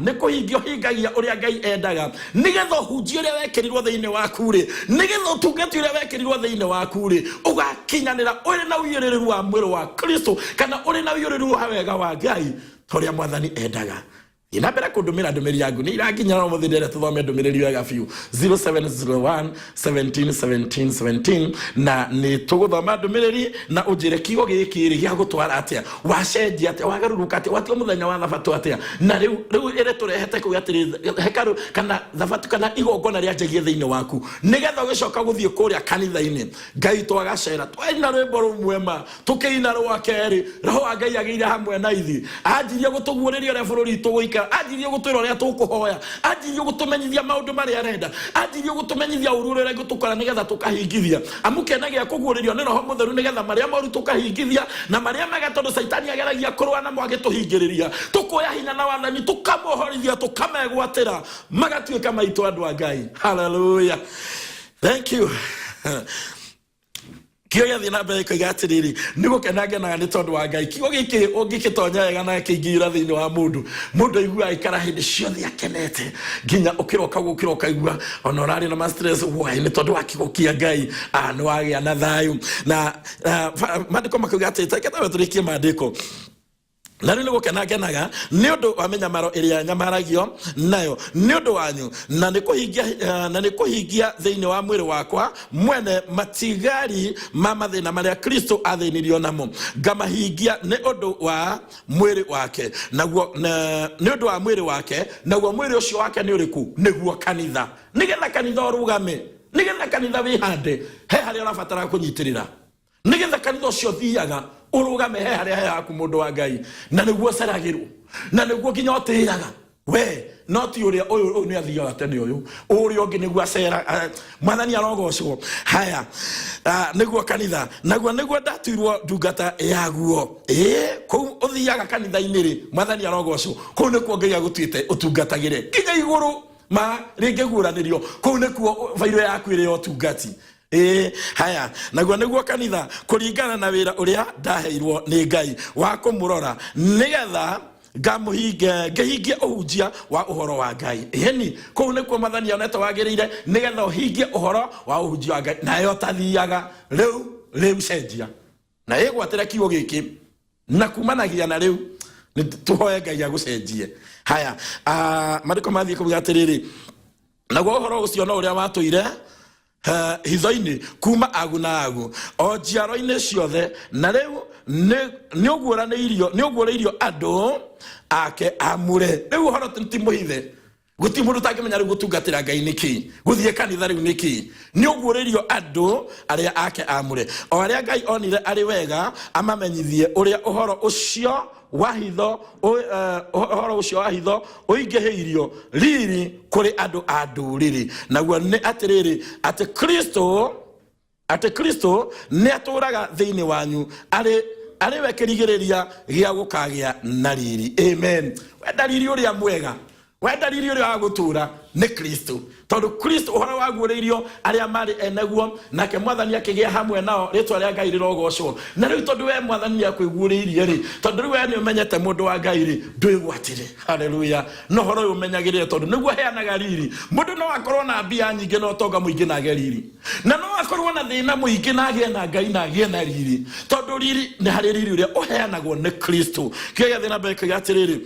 Nĩ kũhingia ũhingagia ũrĩa Ngai endaga, nĩgetha ũhunjie ũrĩa wekĩrirwo thĩinĩ waku rĩ, nĩgetha ũtungati ũrĩa wekĩrirwo thĩinĩ waku rĩ, ũgakinyanĩra ũrĩ na ũiyũrĩrĩru wa mwĩrĩ wa Kristo, kana ũrĩ na ũiyũrĩrĩru wa wega wa Ngai ta ũrĩa Mwathani endaga. Thiĩ na mbere kũndũmĩra ndũmĩrĩri yaku, nĩ iranginyĩra ũmũthĩ ndĩrenda tũthome ndũmĩrĩri wega biũ. 0701 17 17 17, na nĩ tũgũthoma ndũmĩrĩri na ũnjĩre kiugo gĩkĩ rĩ gĩa gũtwara atĩa, wacenjia atĩa, wagarũrũka atĩa, watua mũthenya wa thabatũ atĩa, na rĩu rĩu ĩrĩ tũrehete kũu atĩrĩ hekarũ kana thabatũ kana igongona rĩanjagie thĩinĩ waku, nĩgetha ũgĩcoka gũthiĩ kũrĩa kanitha-inĩ Ngai twagacera twaina rwĩmbo rũmwe ma tũkĩina rwa kerĩ, Roho wa Ngai agĩire hamwe na ithuĩ, anjirie gũtũguũrĩria ũrĩa bũrũri witũ ũgũikara, anjirie gũtwĩra ũrĩa tũkũhoya, anjirie gũtũmenyithia maũndũ marĩa arenda, anjirie gũtũmenyithia ũru ũrĩa ũgũtũkora nĩgetha tũkahingithia. Amu kĩene gĩa kũguũrĩrio nĩ Roho Mũtheru nĩgetha marĩa moru tũkahingithia na marĩa mega, tondũ Caitani ageragia kũrũa namo agĩtũhingĩrĩria, tũkoya hinya na wathani, tũkamohorithia, tũkamegwatĩra, magatuĩka maitũ andũ a Ngai. Hallelujah. Thank you. Kĩo gĩathiĩ na mbere koiga atĩrĩrĩ, nĩ gũkena ngenaga nĩ tondũ wa Ngai. Kiugo gĩkĩ ũngĩgĩtonya wega na kĩingĩra thĩinĩ wa mũndũ, mũndũ aiguaga aikara hĩndĩ ciothe akenete, nginya ũkĩroka gũkĩra ũkaigua ona ũrarĩ na ma stress why, nĩ tondũ wa kiugo kĩa Ngai. Nĩ wagĩa na thayũ. Na maandĩko makauga atĩ, reke twambe tũrĩkie maandĩko. Na rĩu nĩ gũkena ngenaga nĩ ũndũ wa mĩnyamaro ĩrĩa nyamaragio nayo nĩ ũndũ wanyu, na nĩ kũhingia, na nĩ kũhingia thĩinĩ wa mwĩrĩ wakwa mwene matigari ma mathĩna marĩa Kristo athĩnirio namo, ngamahingia nĩ ũndũ wa mwĩrĩ wake, naguo nĩ ũndũ wa mwĩrĩ wake, naguo mwĩrĩ ũcio wake nĩ ũrĩkũ? Nĩguo kanitha. Nĩgetha kanitha ũrũgame, nĩgetha kanitha wĩhande, he harĩa ũrabatara kũnyitĩrĩra, nĩgetha kanitha ũcio ũthiaga ũrũgame he harĩa he haku, mũndũ wa Ngai, na nĩguo ũceragĩrwo, na nĩguo nginya ũtĩraga we, no ti ũrĩa ũyũ, ũyũ nĩ athiaga tene, ũyũ ũrĩa ũngĩ nĩguo acera. Mwathani arogocwo. Haya, nĩguo kanitha, naguo nĩguo ndatuirwo ndungata yaguo. Ĩĩ, kũu ũthiaga kanitha-inĩ rĩ, Mwathani arogocwo, kũu nĩkuo Ngai agũtuĩte ũtungatagĩre nginya igũrũ ma rĩngĩguũranĩrio, kũu nĩkuo bairũ yaku ĩrĩ ya ũtungati. Ĩĩ, haya, naguo nĩguo kanitha, kũringana na wĩra ũrĩa ndaheirwo nĩ Ngai wa kũmũrora, nĩgetha ngamũhinge, ngĩhingie ũhunjia wa ũhoro wa Ngai. Ĩni, kũu nĩkuo Mwathani onete wagĩrĩire, nĩgetha ũhingie ũhoro wa ũhunjia wa Ngai. Nayo ũtathiaga rĩu, rĩu cenjia na ĩgwatĩra kiugo gĩkĩ, na kumanagia na rĩu nĩ tũhoe Ngai agũcenjie. Haya, maandĩko mathiĩ kuga atĩrĩrĩ, naguo ũhoro ũcio no ũrĩa watũire hitho-inĩ kuma agu na agu o njiaro-inĩ ciothe, na rĩu nĩ ũguũrĩirio andũ ake amũre. Rĩu ũhoro ti mũhithe, gũtirĩ mũndũ ũtangĩmenya rĩu gũtungatĩra Ngai nĩ kĩĩ, gũthiĩ kanitha rĩu nĩ kĩĩ. Nĩ ũguũrĩirio andũ arĩa ake amũre, o arĩa Ngai onire arĩ wega amamenyithie ũrĩa ũhoro ũcio wa hitho, ũhoro ũcio wa hitho ũingĩhĩirio riri kũrĩ andũ a ndũrĩrĩ, naguo nĩ atĩrĩrĩ, atĩ Kristo, atĩ Kristo nĩ atũũraga thĩinĩ wanyu arĩ arĩ we kĩrigĩrĩria gĩa gũkagĩa na riri. Amen. Wenda riri ũrĩa mwega, wenda riri ũrĩa wa gũtũũra nĩ Kristo, tondũ Kristo ũhoro waguũrĩirio arĩa marĩ eneguo, nake Mwathani akĩgĩa hamwe nao, rĩtwa rĩa Ngai rĩrogocwo. Na rĩu tondũ we Mwathani nĩ akwĩguũrĩirie rĩ, tondũ rĩu we nĩ ũmenyete mũndũ wa Ngai rĩ, ndwĩgwatĩre. Haleluya. Na ũhoro ũyũ ũmenyagĩrĩre, tondũ nĩguo heanaga riri. Mũndũ no akorwo na mbia nyingĩ na ũtonga mũingĩ na age riri, na no akorwo na thĩna mũingĩ na agĩe na Ngai na agĩe na riri, tondũ riri nĩ harĩ riri ũrĩa ũheanagwo nĩ Kristo. Kĩo gĩathiĩ na mbere kĩoiga atĩrĩrĩ,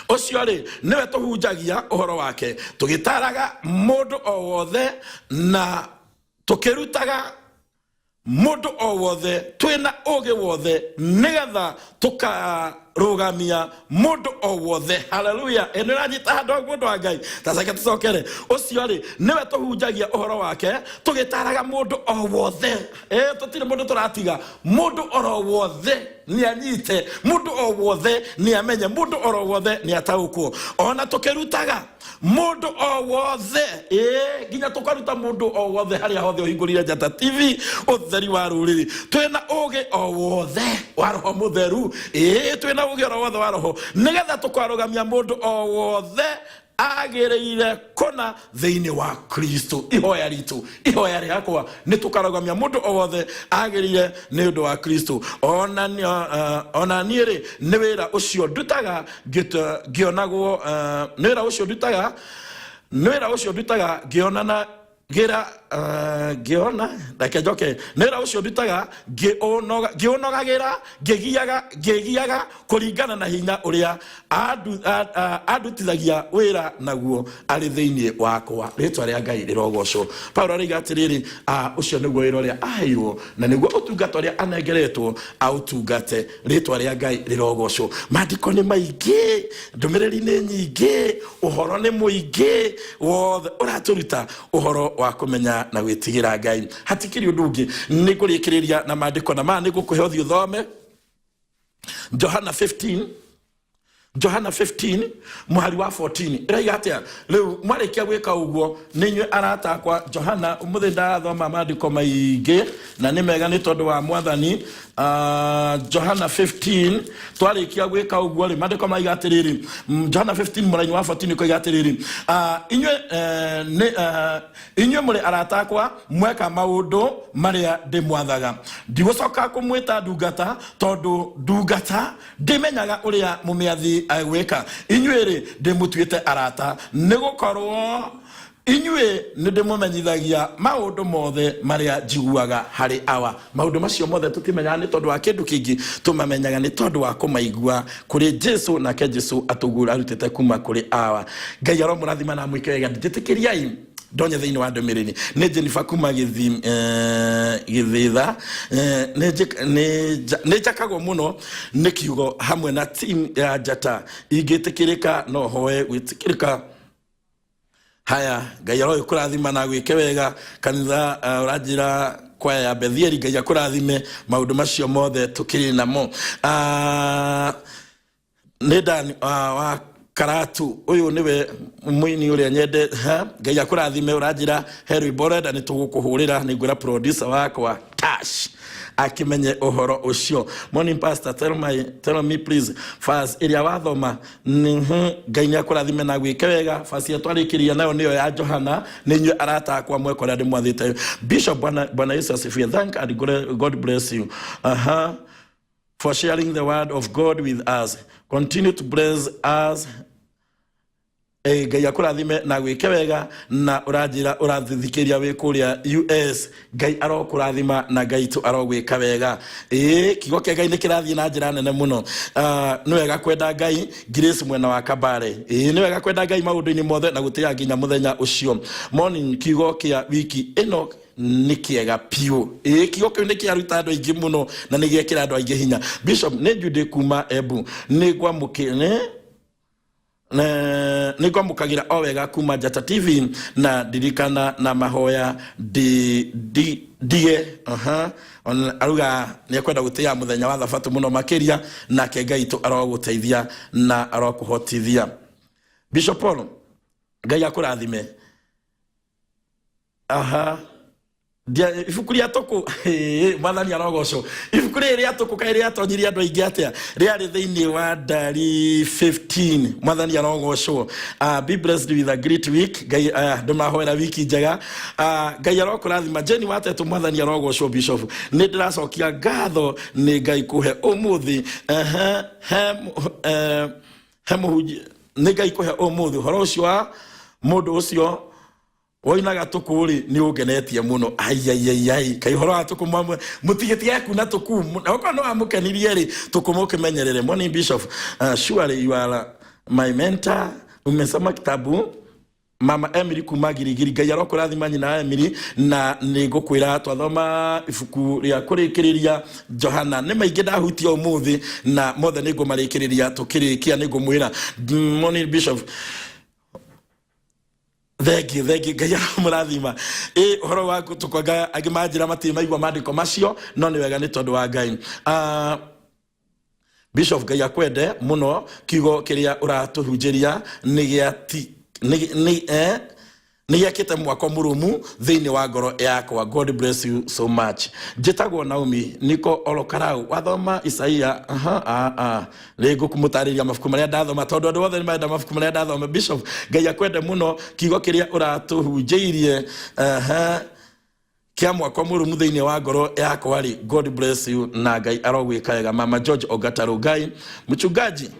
ũcio rĩ nĩwe tũhunjagia ũhoro wake, tũgĩtaraga mũndũ o wothe na tũkĩrutaga mũndũ o wothe twĩna ũũgĩ wothe, nĩgetha Tũkarũgamia mũndũ o wothe. Haleluya! Ĩno ĩranyita handũ hau, mũndũ wa Ngai. Taceke tũcokere ũcio rĩ, nĩwe tũhunjagia ũhoro wake tũgĩtaraga mũndũ o wothe. Tũtirĩ mũndũ tũratiga. Mũndũ oro wothe nĩ anyite, mũndũ o wothe nĩ amenye, mũndũ oro wothe nĩ ataũkwo, ona tũkĩrutaga mũndũ o wothe, nginya tũkaruta mũndũ o wothe harĩa hothe ũhingũrire Njata TV, ũtheri wa rũrĩrĩ. Twĩna ũgĩ o wothe wa Roho Mũtheru, twĩna ũgĩ oro wothe wa Roho, nĩgetha tũkarũgamia mũndũ o wothe agĩrĩire kũna thĩinĩ wa Kristo. Ihoya ritũ, ihoya rĩakwa, nĩ tũkarũgamia mũndũ o wothe agĩrĩire nĩ ũndũ wa Kristo. Ona ona niĩ rĩ, nĩ wĩra ũcio ndutaga ngĩonagwo, nĩ wĩra ũcio ndutaga, nĩ wĩra ũcio ndutaga ngĩonana gĩra, ngĩona, reke njoke, nĩ wĩra ũcio ndutaga ngĩũnogagĩra, ngĩgiaga kũringana na hinya ũrĩa andutithagia wĩra naguo arĩ thĩinĩ wakwa. Rĩtwa rĩa Ngai rĩrogocwo. Paulo aroiga atĩrĩrĩ, ũcio nĩguo wĩra ũrĩa aheirwo na nĩguo ũtungata ũrĩa anengeretwo aũtungate. Rĩtwa rĩa Ngai rĩrogocwo. Maandĩko nĩ maingĩ, ndũmĩrĩri nĩ nyingĩ, ũhoro nĩ mũingĩ, wothe ũratũruta ũhoro wa kũmenya na gwĩtigĩra Ngai. Hatikĩrĩ ũndũ ũngĩ. Nĩ ngũrĩkĩrĩria na maandĩko na maya nĩ ngũkũhe ũthiĩ ũthome Johana 15, Johana 15 mũhari wa 14 ĩraiga atĩa? Rĩu mwarĩkia gwĩka ũguo, nĩ inyuĩ arata akwa. Johana, ũmũthĩ ndarathoma maandĩko maingĩ na nĩ mega nĩ tondũ wa Mwathani. Johana 15, twarĩkia gwĩka ũguo rĩ, maandĩko maiga atĩrĩrĩ, Johana 15 mũraini wa 14 koiga atĩrĩrĩ, inyuĩ, nĩ inyuĩ mũrĩ arata akwa mweka maũndũ marĩa ndĩmwathaga. Ndigũcoka kũmwĩta ndungata, tondũ ndungata ndĩmenyaga ũrĩa mũmĩathi egwĩka. Inyuĩ-rĩ, ndĩmũtuĩte arata, nĩ gũkorwo inyuĩ nĩ ndĩmũmenyithagia maũndũ mothe marĩa njiguaga harĩ Awa. Maũndũ macio mothe tũtimenyaga nĩ tondũ wa kĩndũ kĩngĩ, tũmamenyaga nĩ tondũ wa kũmaigua kũrĩ Jesu, nake Jesu atũgura arutĩte kuma kũrĩ Awa. Ngai aromũrathima na amwĩke wega. Njĩtĩkĩriai ndonye thĩinĩ wa ndũmĩrĩri. Nĩ Jennifer kuma Gĩthitha. Nĩ njakagwo mũno nĩ kiugo hamwe na team ya Njata. Ingĩtĩkĩrĩka no hoe gwĩtĩkĩrĩka. Haya, Ngai arogĩkũrathima na gwĩke wega. Kanitha, ũranjĩra kwaya ya Bethieri, Ngai akũrathime. Maũndũ macio mothe tũkĩrĩ namo. Nĩ Dan wa Karatu, ũyũ nĩwe mũini ũrĩa nyende ha. Ngai akũrathime. Ũranjĩra he rwĩmbo ũrenda, nĩ tũgũkũhũrĩra. Nĩ ngwĩra producer wakwa Tash akimenye ũhoro ũcio. Morning pastor, tell me please verse ĩrĩa wathoma. Ngai nĩ akũrathime na gwĩke wega. Verse ĩrĩa twarĩkĩria nayo nĩyo ya Johana, nĩ inyuĩ arata akwa mweka ũrĩa ndĩmwathĩte. Bishop, Bwana Yesu asifiwe. Thank and God bless you. Aha. For sharing the word of God with us. Continue to bless us. Ngai akũrathime na gwĩke wega. Na ũranjĩra ũrathikĩria wĩ kũrĩa US. Ngai arokũrathima na Ngai tu arogwĩka wega. Kiugo kĩa Ngai nĩ kĩrathiĩ na njĩra nene mũno. Nĩ wega kwenda Ngai. Grace mwena wa Kabare, nĩ wega kwenda Ngai maũndũ-inĩ mothe na gũtĩĩa nginya mũthenya ũcio. Morning, kiugo kĩa wiki ĩno nĩ kĩega piũ. Kiugo kĩu nĩ kĩaruta andũ aingĩ mũno na nĩ gĩekĩra andũ aingĩ hinya. Bishop, nĩ Jude kuma Embu. Nĩ ngwamũkĩ nĩ ngwamũkagĩra o wega kuma Njata TV na ndirikana na mahoya ndige. Aha. Ona aruga nĩ ekwenda gũtĩĩa mũthenya wa thabatũ mũno makĩria. Nake Ngai tũ arogũteithia na arokũhotithia. Bishop Paul, Ngai akũrathime. Aha. Ibuku rĩa tũkũ, Mwathani arogocwo. Ibuku rĩrĩ rĩa tũkũ kaĩ rĩatonyirie andũ aingĩ atĩa? Rĩarĩ thĩinĩ wa ndari 15. Mwathani arogocwo. Be blessed with a great week. Ngai, ndĩmahoera wiki njega. Ngai arokũrathima. Jeni Watetũ, Mwathani arogocwo. Bishop, nĩ ndĩracokia ngatho nĩ Ngai kũhe ũmũthĩ. He mũhunjia, nĩ Ngai kũhe ũmũthĩ ũhoro ũcio wa mũndũ ũcio woinaga tũkũ rĩ, nĩ ũngenetie mũno. Aiaiaiai, kai ũhoro wa tũkũ mwamwe mũtigĩtige kuna tũkũ, na okorwo nĩ wamũkenirie rĩ, tũkũ mũkĩmenyerere. Morning bishop, surely you are my mentor. Umesoma kitabu. Mama Emily kuma Girigiri, Ngai arokũrathima nyina wa Emily. Na nĩ ngũkwĩra twathoma ibuku rĩa kũrĩkĩrĩria Johana, nĩ maingĩ ndahutia ũmũthĩ na mothe nĩ ngũmarĩkĩrĩria. Tũkĩrĩkia nĩ ngũmwĩra. Morning Bishop, thengiũ, thengiũ, Ngai aramũrathima. Ĩ ũhoro wa tũkwanga angĩ manjĩra matirĩ maigua mandĩko macio, no nĩ wega nĩ tondũ wa Ngai. Bishop, Ngai akwende muno. Kiugo kiria uratuhunjiria ni gia ti ni nĩ gĩakĩte mwako mũrũmu thĩinĩ wa ngoro yakwa. God bless you so much. Njĩtagwo Naomi niko olokarau. Wathoma Isaia, aha, ah, ah. Rĩ ngũkũmũtarĩria mabuku marĩa ndathoma tondũ andũ othe nĩ marenda mabuku marĩa ndathoma. Bishop, Ngai akwende mũno. Kiugo kĩrĩa ũratũhunjĩirie, aha, kĩa mwako mũrũmu thĩinĩ wa ngoro yakwa rĩ. God bless you na Ngai arogwĩka wega. Mama George Ogatarũ, Ngai mchungaji.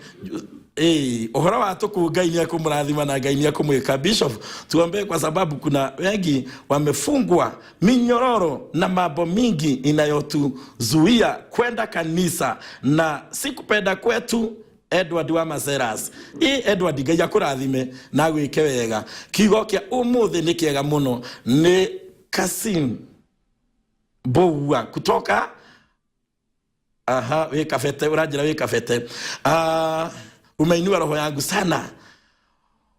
Ũhoro wa tũkũ, Ngai nĩ ekũmũrathima na Ngai nĩ ekũmwĩka. Bishop, tuombee kwa sababu kuna wengi wamefungwa minyororo na mambo mingi inayotuzuia kwenda kanisa na si kupenda kwetu. Edward wa Maseras. Ĩ Edward, Ngai akũrathime na agwĩke wega. Kiugo kĩa ũmũthĩ nĩ kĩega mũno. Nĩ Kasim Boua kutoka, aha, wĩ Kabete, ũranjĩra wĩ Kabete. Umeinua roho yangu sana.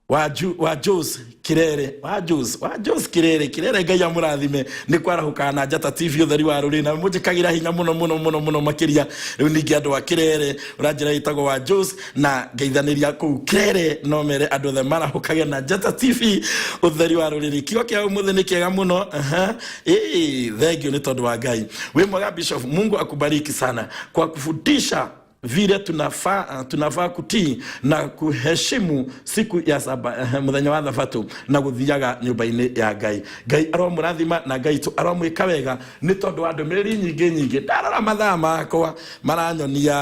Wa Jos Kirere, wa Jos Kirere, Kirere, Ngai amũrathime nĩ kwarahũkaga na Njata TV, ũtheri wa rũrĩrĩ, na mũnjĩkagĩra hinya mũno mũno mũno mũno makĩria. Rĩu ningĩ andũ a Kirere, ũranjĩra ĩtagwo wa Jos, na ngeithanĩria kũu Kirere, no mere andũ othe marahũkage na Njata TV, ũtheri wa rũrĩrĩ. Kiugo kĩa ũmũthĩ nĩ kĩega mũno. Aha. Ĩĩ, thengiũ nĩ tondũ wa Ngai. Wĩ mwega Bishop, Mungu akubariki sana kwa kufundisha vile tunafaa kutii na kuheshimu siku ya saba, muthenya wa thabatũ na gũthiaga nyũmba-inĩ ya Ngai. Ngai aromũrathima na Ngai tu aromwĩka wega nĩ tondũ wa ndũmĩrĩri nyingĩ nyingĩ. Ndarora mathaa makwa maranyonia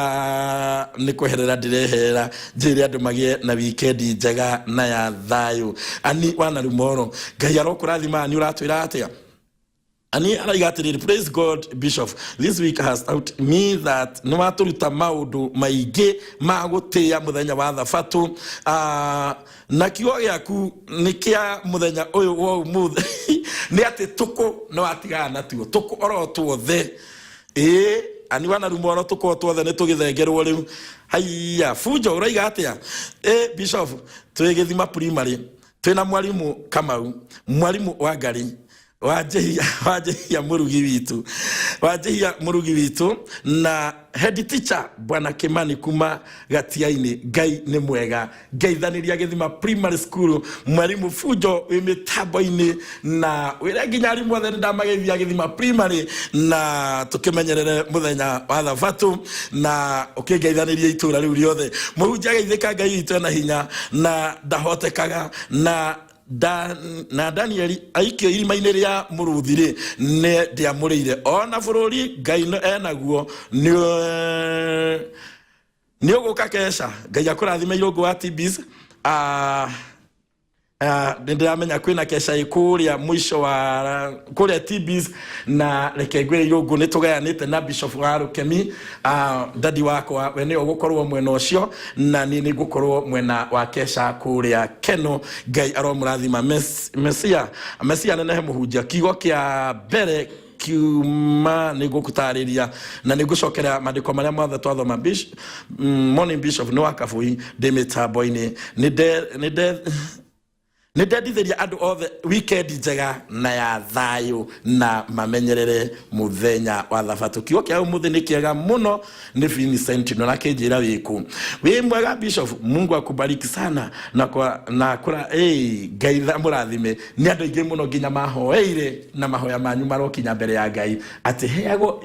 nĩ kweherera ndĩreherera, njĩre andũ magĩe na wikendi njega na ya thayũ. Ani wanarumoro, Ngai arokũrathima. Ani ũratwĩra atĩa? Ani araiga atĩrĩrĩ, "Praise God Bishop, this week has taught me that nĩ watũruta maũndũ maingĩ ma gũtĩĩa mũthenya wa thabatũ. Na kiugo gĩaku nĩ kĩa mũthenya ũyũ wa ũmũthĩ nĩ atĩ tũkũ nĩ watigana natuo tũkũ oro tuothe." Ĩĩ, ani wanarumoro, tũkũ o tuothe nĩ tũgĩthengerwo rĩu. Haiya, Funjo, ũraiga atĩa? Ĩ Bishop, twĩ Gĩthima Primary, twĩna mwarimũ Kamau, mwarimũ wa Ngari, wanjĩhia, wanjĩhia mũrugi witũ, wanjĩhia mũrugi witũ na head teacher Bwana Kimani kuma Gatiainĩ. Ngai nĩ mwega. Ngeithanĩria Gĩthima Primary School, mwarimũ Funjo wĩ mĩtambo-inĩ, na wĩre nginya arimũ othe nĩ ndamageithia Gĩthima Primary, na tũkĩmenyerere mũthenya wa thabatũ, na ũkĩngeithanĩria itũra rĩu rĩothe. Mũhunjia geithĩka. Ngai witũ ena hinya na ndahotekaga na Danieli aikio irima-inĩ rĩa mũrũthi rĩ, nĩ ndĩamũrĩire ona bũrũri. Ngai enaguo nĩ ũgũka kesha. Ngai akũrathime. Irũngũ wa TBs, nĩ ndĩramenya kwĩna kesha ĩ kũrĩa mũico wa kũrĩa TBs, na reke ngwĩre Irũngũ nĩ tũgayanĩte na Bishop wa Rũkemi, dadi wakwa, we nĩwe ũgũkorwo mwena ũcio na niĩ nĩ ngũkorwo mwena wa kesha kũrĩa Keno. Ngai aromũrathima. Mesia, Mesia nenehe. Mũhunjia, kiugo kĩa mbere kiuma nĩ ngũgũtarĩria na nĩ ngũcokera mandĩko marĩa mothe twathoma. Morning Bishop, nĩ wa Kabui, ndĩ mĩtambo-inĩ. Nĩ ndendithĩria andũ othe weekend njega na ya thayũ na mamenyerere mũthenya wa thabatũ. Kiugo kĩa ũmũthĩ nĩ kĩega mũno. Nĩ Vincent no nakĩnjĩra wĩkũ. Wĩ mwega Bishop, Mungu akubariki sana na kwa na kũra. Ĩ Ngai mũrathime nĩ andũ aingĩ mũno nginya mahoeire, na mahoya manyu marokinya mbere ya Ngai atĩ heagwo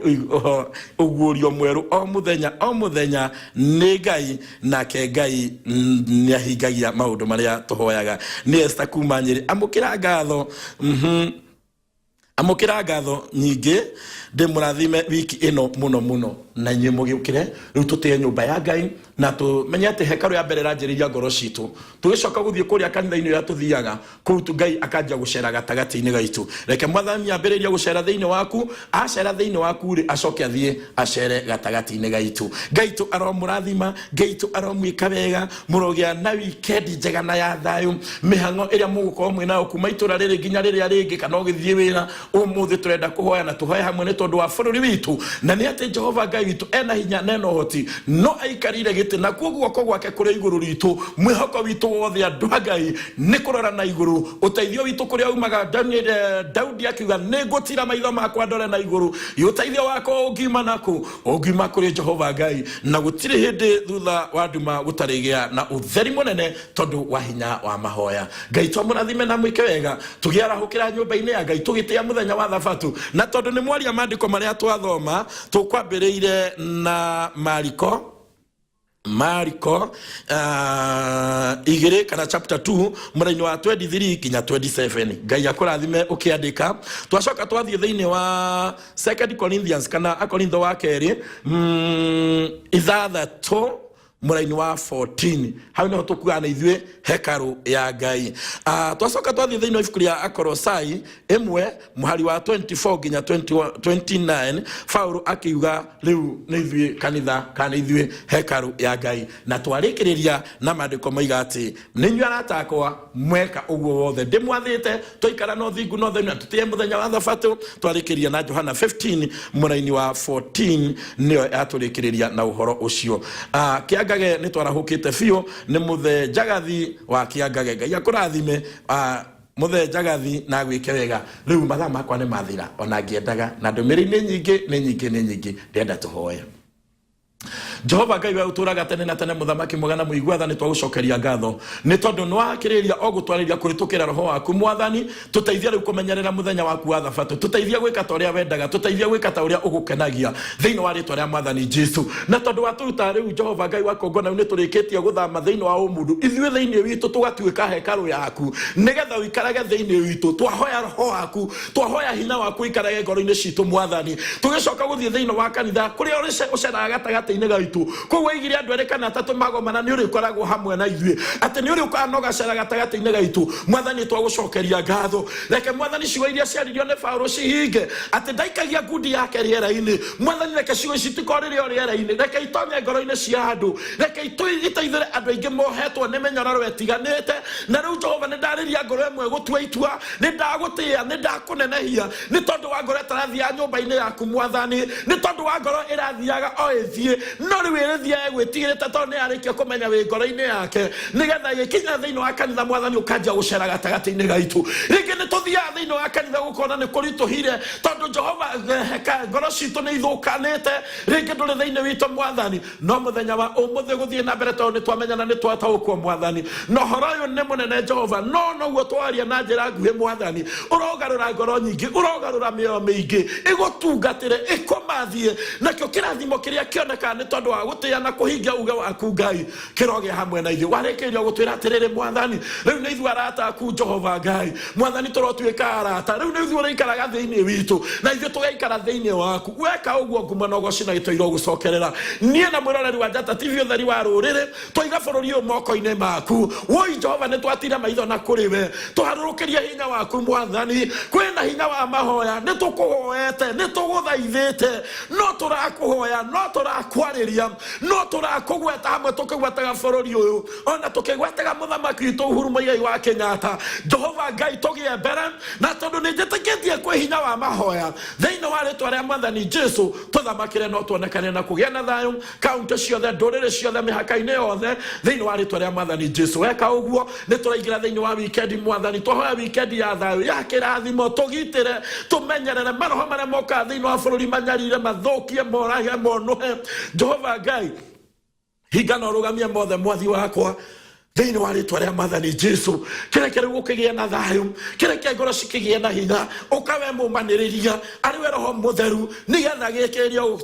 ũguũrio mwerũ o mũthenya o mũthenya nĩ Ngai, nake Ngai nĩ ahingagia maũndũ marĩa tũhoyaga. Nĩ Esther kuma Nyĩrĩ. Amũkĩra ngatho. Amũkĩra ngatho nyingĩ, ndĩmũrathime wiki ĩno mũno mũno, na inyuĩ mũgĩũkĩre rĩu tũtĩe nyũmba ya Ngai na tũmenye atĩ hekarũ ya mbere ĩranjĩrĩria ngoro citũ. Tũgĩcoka gũthiĩ kũrĩa kanitha-inĩ ũrĩa tũthiaga kũu tu Ngai akanjia gũcera gatagatĩ-inĩ gaitũ. Reke Mwathani ambĩrĩrie gũcera thĩinĩ waku, acera thĩinĩ waku rĩ, acoke athiĩ acere gatagatĩ-inĩ gaitũ. Ngai tũ aromũrathima, Ngai tũ aromwĩka wega, mũrogĩa na wikendi njega na ya thayũ. Mĩhang'o ĩrĩa mũgũkorwo mwĩ nayo kuma itũra rĩrĩ nginya rĩrĩa rĩngĩ, kana ũgĩthiĩ wĩra ũmũthĩ, tũrenda kũhoya na tũhoe hamwe nĩ tondũ wa bũrũri witũ, na nĩ atĩ Jehova Ngai witũ ena hinya na ena ũhoti, no aikarĩire gĩtĩ, nakuo guoko gwake kũrĩ igũrũ ritũ. Mwĩhoko witũ wothe, andũ a Ngai, nĩ kũrora na igũrũ. Ũteithio witũ kũrĩa umaga, Daniel, Daudi akiuga, nĩ ngũtira maitho makwa ndore na igũrũ, ũteithio wakwa ũngiuma nakũ? Ũngiuma kũrĩ Jehova Ngai. Na gũtirĩ hĩndĩ thutha wa nduma gũtarĩgĩa na ũtheri mũnene tondũ wa hinya wa mahoya. Ngai twamũrathime na mwĩke wega tũgĩarahũkĩra nyũmba-inĩ ya Ngai tũgĩtĩa mũthenya wa Thabatũ. Na tondũ nĩ mwaria maandĩko marĩa twathoma, tũkwambĩrĩire na Mariko, Mariko 2 kana chapter 2 mũraini wa 23 nginya 27. Ngai akũrathime ũkĩandĩka. Twacoka twathiĩ thĩinĩ wa Second Corinthians kana Akorintho wa kerĩ 6 mũraini wa 14, hau nĩho tũkuaga na ithuĩ hekarũ ya Ngai. Twacoka twathiĩ thĩinĩ wa ibuku rĩa Akolosai 1 mũhari wa 24 nginya 21, 29, Paulo akiuga rĩu nĩ ithuĩ kanitha kana nĩ ithuĩ hekarũ ya Ngai. Na twarĩkĩrĩria na maandĩko moiga atĩ nĩ inyuĩ arata akwa mweka ũguo wothe ndĩmwathĩte, twaikara na ũthingu na ũtheru na tũtĩe mũthenya wa Thabatũ. Twarĩkĩrĩria na Johana 15 mũraini wa 14, nĩyo yatũrĩkĩrĩria na ũhoro ũcio. Kĩangage nĩ twarahũkĩte biũ, nĩ mũthee Njagathi wa Kĩangage. Ngai akũrathime, mũthee Njagathi, na agwĩke wega. Rĩu mathaa makwa nĩ mathira, ona ngĩendaga, na ndũmĩrĩri nĩ nyingĩ, nĩ nyingĩ, nĩ nyingĩ. Ndĩrenda tũhoe. Jehova Ngai, we ũtũraga tene na tene, mũthamaki mwega na mũigua tha, nĩ twagũcokeria ngatho nĩ tondũ nĩ wakĩrĩria o gũtwarĩria kũhĩtũkĩra roho waku. Mwathani, tũteithie rĩu kũmenyerera mũthenya waku wa Thabatũ, tũteithie gwĩka ta ũrĩa wendaga, tũteithie gwĩka ta ũrĩa ũgũkenagia, thĩinĩ wa rĩtwa rĩa Mwathani Jesu. Na tondũ watũruta rĩu, Jehova Ngai wa kũngona, rĩu nĩ tũrĩkĩtie gũthama thĩinĩ wa ũmũndũ, ithuĩ thĩinĩ witũ tũgatuĩka hekarũ yaku, nĩgetha ũikarage thĩinĩ witũ. Twahoya roho waku, twahoya hinya waku ũikarage ngoro-inĩ citũ, Mwathani. Tũgĩcoka gũthiĩ thĩinĩ wa kanitha kũrĩa ũceraga gatagatĩ-inĩ gaitũ, kũu waigire andũ erĩ kana atatũ magomana, nĩ ũrĩkoragwo hamwe na ithuĩ, atĩ nĩ ũrĩũkaga na ũgacera gatagatĩ-inĩ gaitũ. Mwathani, twagũcokeria ngatho. Reke, Mwathani, ciugo iria ciaririo nĩ Paulo cihinge, atĩ ndaikagia ngundi yake rĩera-inĩ. Mwathani, reke ciugo ici itikorĩre o rĩera-inĩ, reke itonye ngoro-inĩ cia andũ, reke iteithũre andũ aingĩ mohetwo nĩ mĩnyororo ĩtiganĩte. Na rĩu, Jehova, nĩ ndarĩria ngoro ĩmwe gũtua itua, nĩ ndagũtĩĩa, nĩ ndakũnenehia nĩ tondũ wa ngoro ĩtarathiaga nyũmba-inĩ yaku, Mwathani, nĩ tondũ wa ngoro ĩrathiaga o ĩthiĩ, no rĩu ĩrĩthiaga ĩgwĩtigĩrĩte tondũ nĩ yarĩkia kũmenya wĩ ngoro-inĩ yake, nĩgetha ĩgĩkinya thĩinĩ wa kanitha, Mwathani, ũkanjia gũcera gatagatĩ-inĩ gaitũ. Rĩngĩ nĩ tũthiaga thĩinĩ wa kanitha gũkona nĩ kũritũhire, tondũ Jehova, ngoro citũ nĩ ithũkanĩte, rĩngĩ ndũrĩ thĩinĩ witũ, Mwathani. No mũthenya wa ũmũthĩ gũthiĩ na mbere, tondũ nĩ twamenyana, nĩ twataũkwo, Mwathani, na ũhoro ũyũ nĩ mũnene, Jehova, no noguo twaria na njĩra nguhĩ, Mwathani, ũrogarũra ngoro nyingĩ, ũrogarũra mĩoyo mĩingĩ ĩgũtungatĩre, ĩkũmathie, nakĩo kĩrathimo kĩrĩa kĩonekaga nĩ tondũ wa gũtĩĩa na kũhingia uge waku, Ngai, kĩrogĩa hamwe na ithuĩ. Warĩkĩrĩria gũtwĩra atĩrĩrĩ, Mwathani, rĩu nĩ ithuĩ arata aku, Jehova Ngai. Mwathani, tũrotuĩka arata rĩu, nĩ ithuĩ ũrĩikaraga thĩinĩ witũ na ithuĩ tũgaikara thĩinĩ waku. Weka ũguo, ngumo na ũgoci na gĩtũire ũgũcokerera. Niĩ na mwĩroreri wa Njata TV, ũtheri wa rũrĩrĩ, twaiga bũrũri ũyũ moko-inĩ maku. Woi Jehova, nĩ twatira maitho na kũrĩ we, tũharũrũkĩrie hinya waku, Mwathani. Kwĩna hinya wa mahoya, nĩ tũkũhoete, nĩ tũgũthaithĩte, no tũrakũhoya, no tũrakwarĩria, no tũrakũgweta hamwe tũkĩgwetaga bũrũri ũyũ, ona tũkĩgwetaga mũthamaki witũ Uhuru Muigai wa Kenyatta. Jehova Ngai, tũgĩe mbere, na tondũ nĩ njĩtĩkĩtie kwĩ hinya wa mahoya, thĩinĩ wa rĩtwa rĩa Mwathani Jesu, tũthamakĩre no tuonekane na kũgĩa na thayũ kaunti ciothe, ndũrĩrĩ ciothe, mĩhaka-inĩ yothe, thĩinĩ wa rĩtwa rĩa Mwathani Jesu. Weka ũguo, nĩ tũraingĩra thĩinĩ wa wikendi, Mwathani. Twahoya wikendi ya thayũ, ya kĩrathimo, tũgitĩre, tũmenyerere maroho marĩa mokaga thĩinĩ wa bũrũri manyarire, mathũkie, morage, monũhe. Jehova Ngai, hinga na ũrũgamie mothe, mwathi wakwa. Thĩinĩ wa rĩtwa rĩa Mwathani Jesu, kĩreke rĩu gũkĩgĩe na thayũ, kĩreke ngoro cikĩgĩe na hinya. Ũka we mũmanĩrĩria, arĩ we Roho Mũtheru, nĩgetha gĩkĩrĩrie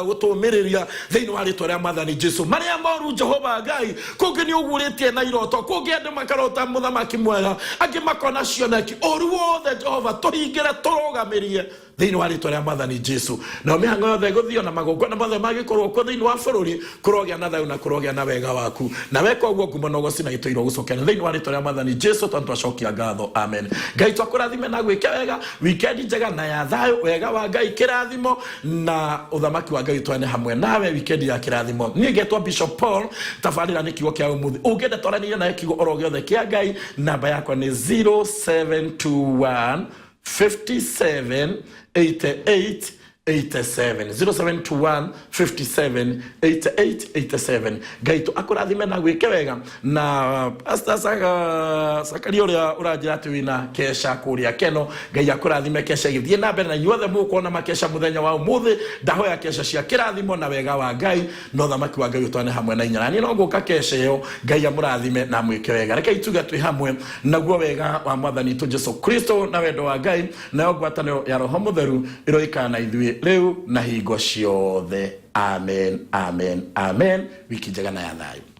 gũtũmĩrĩria thĩinĩ wa rĩtwa rĩa Mwathani Jesu. Marĩa moru, Jehova Ngai, kũngĩ nĩ ũguũrĩtie na iroto, kũngĩ andũ makarota mũthamaki mwega, angĩ makona cioneki. Ũru wothe, Jehova, tũhingĩre, tũrũgamĩrie thĩinĩ wa rĩtwa rĩa Mwathani Jesu. Nao mĩhang'o yothe ĩgũthio na magongona mothe mangĩkorwo kuo thĩinĩ wa bũrũri, kũrogĩa na thayũ na kũrogĩa na wega waku. Na weka ũguo, ngumo na ũgoci na gĩtũirwo gũcokera thĩinĩ wa rĩtwa rĩa Mwathani Jesu, tondũ twacokia ngatho, amen. Ngai twakũrathime na gwĩke wega, wikendi njega na ya thayũ, wega wa Ngai, kĩrathimo na ũthamaki wa Ngai ũtwane hamwe nawe, wikendi ya kĩrathimo. Niĩ ngetwo Bishop Paul, tabarĩra nĩ kiugo kĩa ũmũthĩ. Ũngĩenda twaranĩrie nawe kiugo oro gĩothe kĩa Ngai, namba yakwa nĩ 0721 57 88 87, 0721 57 88 87. Ngai tũ akũrathime na gwĩke wega. Na Pastor Sakaria ũrĩa ũranjĩra atĩ wĩna kesha kũrĩa Keno, Ngai akũrathime, kesha ĩgĩthiĩ na mbere, na inyuothe mũgũkorwo na makesha mũthenya wa ũmũthĩ. Ndahoya kesha cia kĩrathimo na wega wa Ngai na ũthamaki wa Ngai ũtwane hamwe na inyuĩ. Na niĩ no ngũka kesha ĩyo. Ngai amũrathime na amwĩke wega. Rekei tuge twĩ hamwe, naguo wega wa Mwathani witũ Jesu Kristo na wendo wa Ngai nayo ngwatanĩro ya Roho Mũtheru ĩroikara na ithuĩ rĩu na hingo ciothe. Amen, amen, amen. Wiki njega na ya thayũ.